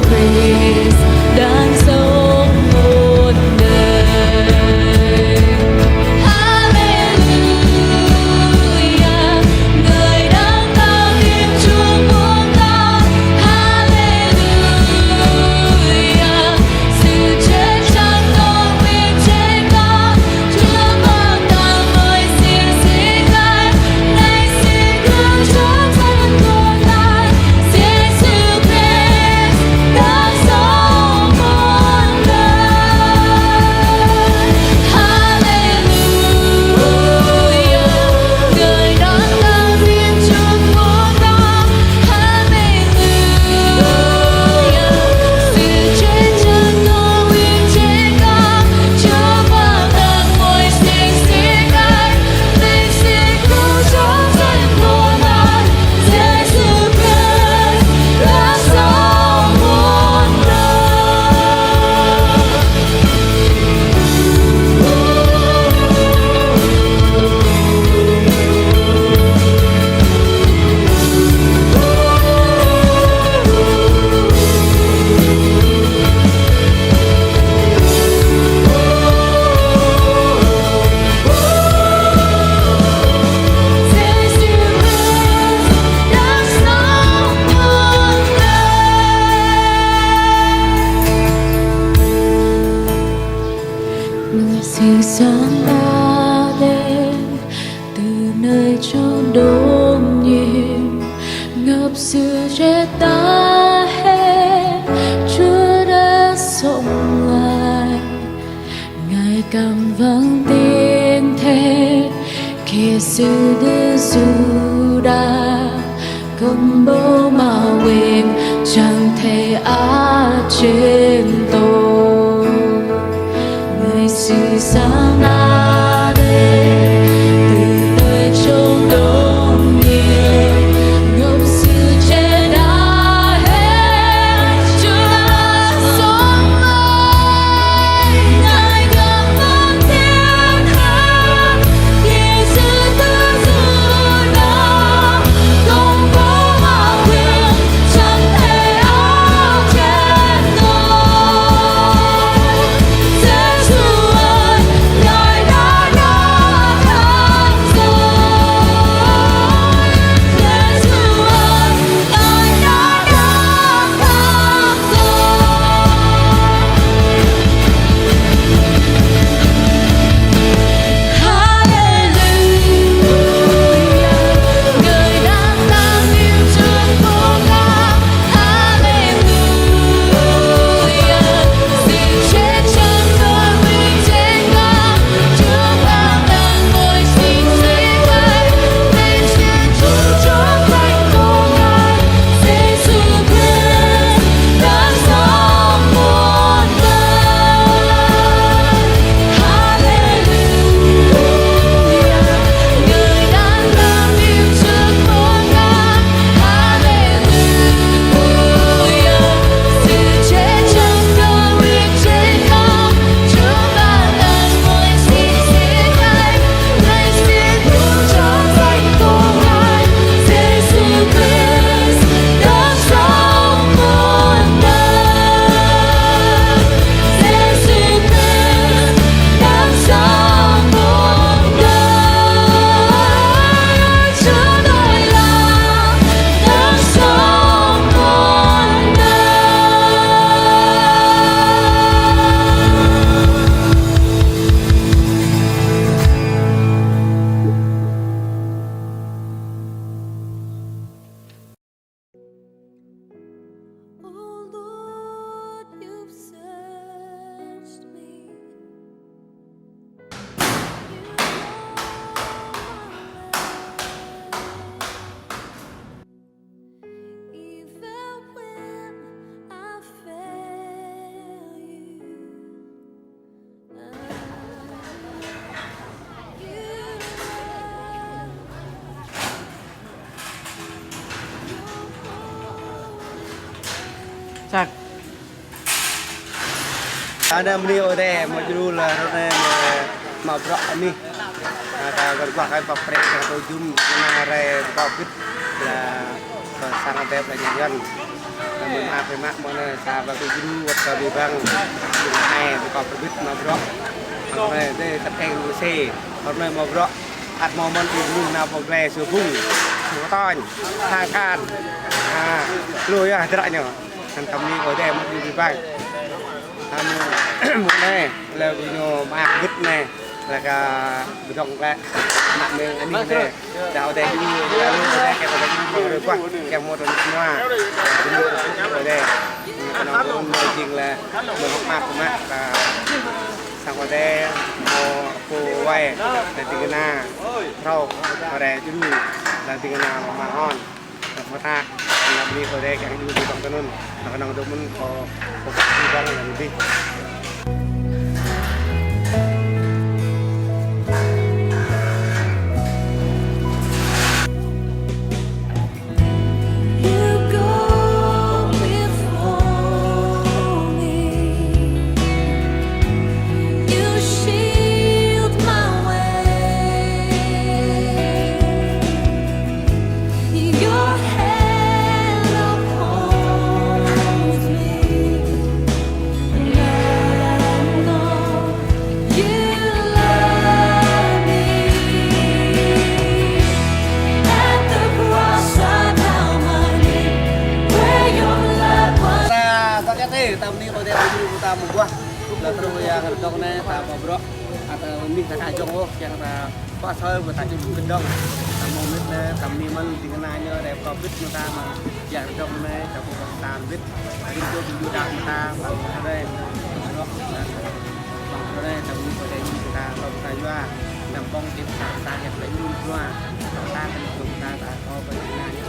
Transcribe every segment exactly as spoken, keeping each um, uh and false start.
Christ đang sống muôn đời. Hallelujah, Người đang tha tim chuốc muôn ta. Hallelujah, sự chết chẳng còn quyền trên ta. Chúa ban tặng mọi sự sinh Ngài, xin Chúa trong danh của Ngài, Giêsu Christ đang sống muôn đời. Hallelujah, Người đang tha tim chuốc muôn ta. Hallelujah, sự chết chẳng còn quyền trên ta. Chúa ban tặng mọi sự sinh Ngài, Giêsu Christ trong danh của Ngài, Giêsu Christ đang sống muôn đời. Sự sáng ta đến từ nơi chốn đốn nhiêu, ngập sự chết ta hết, Chúa đã sống lại. Ngài cắm vang tiếng thét, khi sự dữ dội đã công bố mạo hiểm chẳng thể át trên tôi. Người sự sáng đã đến từ nơi chốn đốn nhiêu, ngập sự chết đã hết, Chúa đã sống lại. Ngài cắm vang tiếng thét, khi sự dữ dội đã công bố mạo hiểm chẳng thể át trên tôi. Giêsu ơi, Ngài đã đón thánh rồi. Giêsu ơi, Ngài đã đón thánh Oh Lord, you've searched me. You know my life. Even when I fail you, Čak. Anai mơ̆ng anai, mơ̆ng jru la, rơnai mă bruă anih. Anai ta gơ̆r guah kơ pap prek, ta tơjum, anai rai pap bit, la, pơ sang adep la ñan. Mơ̆n mă, mă, mơ̆n sa ba tu jru, wăt kơ bi bang. Ai, bi kơ pơbit mă brŏ. Hơnai, dê, tăt eng lu se. Hơnai mă brŏ. Ăt mơ̆n ibu nao pơ glai Sơbung, Sơtôn, Thang Khan. A, lu yơh hơdră ñu. Hăng tơm ni ƀơi dê mă jru bi bang. Hăng mơ̆n anai, lĕ ñu mă pơbit anai. Lĕ kơ bơdŏng lĕ. Mă mơ̆ng anih anai. Đa ƀơi dê jru, đa lu ƀơi dê, kiăng ƀơi dê jru mơ̆ng rơbah, kiăng mơ̆ tơnuk nua. Jru ƀơi dê. Kơnơ̆ng mơ̆n jing lĕ, mơ̆ng hŏk mă kơ mă, kơ sang ƀơi dê, mơ̆ pô wai, lĕ ding kơna, phrâo, ƀơi dê jru, lĕ ding kơna mă mă hon. Mơta, anăm ni ƀơi dê kiăng jru bi bang tơ anŭn. Anăm kơnơ̆ng dŏ mơ̆n kơ, kơ bi bang anăm ni. You go before me. You shield my way. Your hand upholds me, and I know you love me. At the cross of Calvary, where your love was. Ta, ta kơ tê, ta mơni kơ tê, ta mơni kơ tê, ta mơguah. Lă truh yang rơdŏng anai, ta pơbrŏ. Ăt mơni ta kơ jong ôh, yang ta Pă soi ƀu ta čŭn kơdŏng. Ta mơ̆ mĭt lĕ, ta mơni mơ̆n ding kơna ñu rai pơbit mơta mơ̆n. Yang rơdŏng anai, ta pơbit ta bit. Rin čô ƀing đuaĭ mơta, ƀăng hrơi. Ƀăng hrơi, ta mơni pơdai mơta, lŏm ta yua. Nam pŏng čĭp ta, ta yap lĕ yun yua. Ta kơnơ̆ng ta, ta kơ pơdai kơna ñu.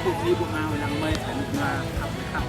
Ƀu ƀu ƀu hao lăng mơi, ta mơni mơta, khăp khăp.